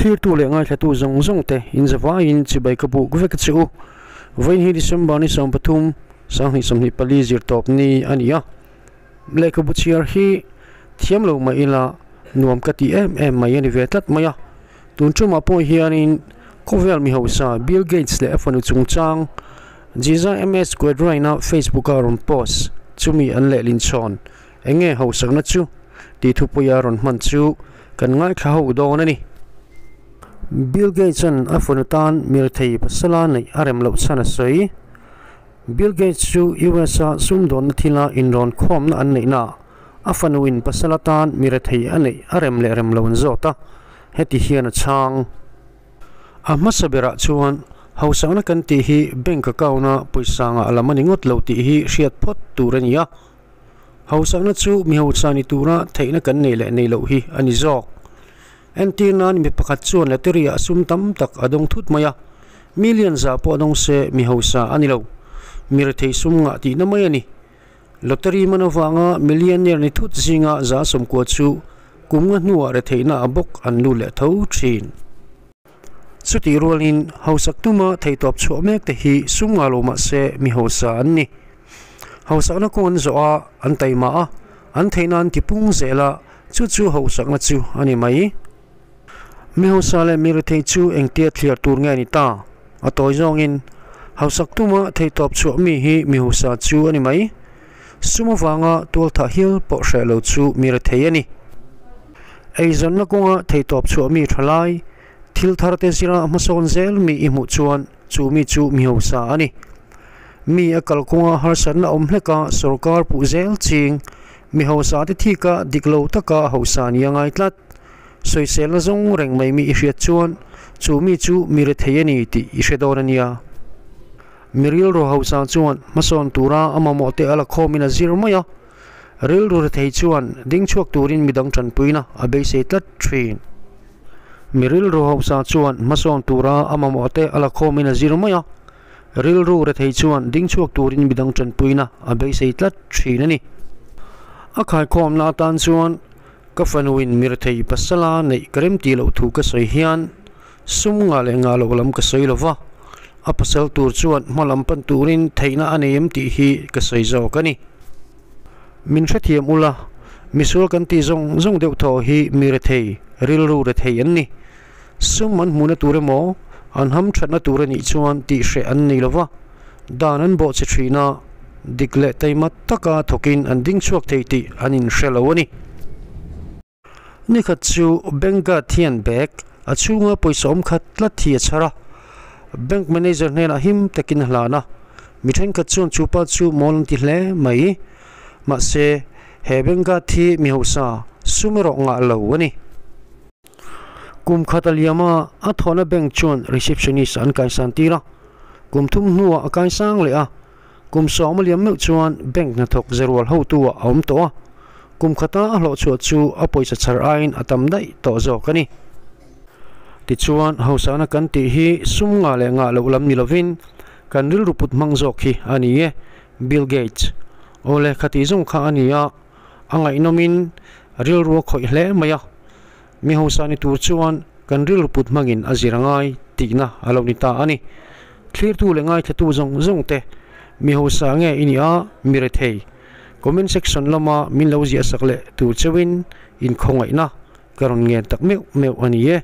Thlirtu leh ngaithlatu zawng zawng te in zavaiin chibai ka buk vek a che u. Vawiin hi December ni 13, 2024 zirtawp ni a ni a. Lehkhabu chhiar hi thiam lo mah ila nuam ka ti em em mai a ni ve tlat mai a. Tun tumah pawh hianin khawvel mi hausa Bill Gates leh a fanu chungchang Jiza MS Quadrain-a Facebook-a rawn post chumi an lehlin chhawn Eng nge hausakna chu tih thupuia rawn hman chu kan ngaithla ho dawn a ni. Bill Gates-a'n a fanu tan mirthei pasala neih a rem loh chhan a sawi. Bill Gates chu US-a sumdawnna thila inrawn khawmna an neihnaah a fanuin pasala tan mirethei a neih a rem leh rem lo an zawt a, heti hian a chhang. A hmasa berah chuan hausakna kan tih hi bank account-a pawisa ngah lam a ni ngawt lo tih hi hriat phawt tur a ni a. Hausakna chu mi hausa ni tura theihna kan nei leh nei loh hi a ni zawk. Entir nan mi pakhat chuan lottery ah sum tam tak a dawng thut mai a, million za pawh a dawng se mi hausa a ni lo. Mi rethei sum ngah tihna mai a ni. Lottery man avanga millionaire ni thut zinga za 90 chu kum nga hnuah retheihna a bawk an lut leh tho thin. Chutih rualin hausak tuma theihtawp chhuah mek te hi sum ngah lo mah se mi hausa an ni. Hausakna kawng an zawh a, an taima a, an theihna an tipung zel a, chu chu hausakna chu a ni mai. Mi hausa leh mi rethei chu engtia thliar tur nge a ni ta? A tawi zawngin, hausak tuma theihtawp chhuah mi hi mi hausa chu a ni mai. Sum avanga tualthah hial pawh hreh lo chu mi rethei a ni. Eizawnna kawnga theihtawp chhuah mi tha lai, thil thar te zira hmasawn zel mi i hmuh chuan chu mi chu mi hausa a ni. Mi a kalkawnga harsatna awm hleka sorkar puh zel ching, mi hausa te thika dik lo taka hausa ni a ngai tlat. Sawiselna zawng reng mai mi i hriat chuan chu mi chu mi rethei a ni tih i hre dawn a nia. Mi rilru hausa chuan hmasawn tura a mamawh te a la khawmin a zir mai a, rilru rethei chuan ding chhuak turin midang tanpuina a beisei tlat thin. Mi rilru hausa chuan hmasawn tura a mamawh te a la khawmin a zir mai a, rilru rethei chuan ding chhuak turin midang tanpuina a beisei tlat thin a ni. A khaikhawmna atan chuan ka fanuin mi rethei pasala neih ka rem tih loh thu ka sawi hian Sum ngah leh ngah loh lam ka sawi lo va, a pasal tur chuan hma lam pan turin theihna a nei em tih hi ka sawi zawk a ni. Min hrethiam ula, misual kan tih zawng zawng deuh thaw hi mi rethei, rilru rethei an ni. Sum an hmuhna tur emaw, an hamthatna tur a nih chuan tih hreh an nei lo va, dan an bawhchhe thin a, dik leh taima taka thawkin an ding chhuak thei tih an inhre lo a ni. Nikhat chu bank guard hian bag a chhunga pawisa awm khat tlat hi a chhar a, bank manager hnenah him takin a hlan a, mi thenkhat chuan chu pa chu mawl an ti hle mai. Mahse, he bank guard hi mi hausa sum erawh ngah lo a ni. Kum khat a liam a, a thawhna bank chuan receptionist an kaisan tir a, kum thum hnuah a kaisang leh a, Kum 10 a liam meuh chuan bank hnathawk zerual hotu ah a awm tawh a, kum khata a hlawh chhuah chu a pawisa chhar aiin a tam daih tawh zawk a ni. Tichuan, hausakna kan tih hi sum ngah leh ngah loh lam ni lovin kan rilru put hmang zawk hi a ni e, Bill Gates. Awle, khatih zawng kha a ni a, a ngaihnawmin rilru a khawih hle mai a. Mi hausa ni tur chuan kan rilru put hmangin a zir a ngai tihna a lo ni ta a ni. Thlirtu leh ngaithlatu zawng zawng te, mi hausa nge i nih a, mi rethei? Comment section lama min lo ziah sak leh tur cheuhin inkhawngaihna ka rawn ngen tak meuh meuh a ni e.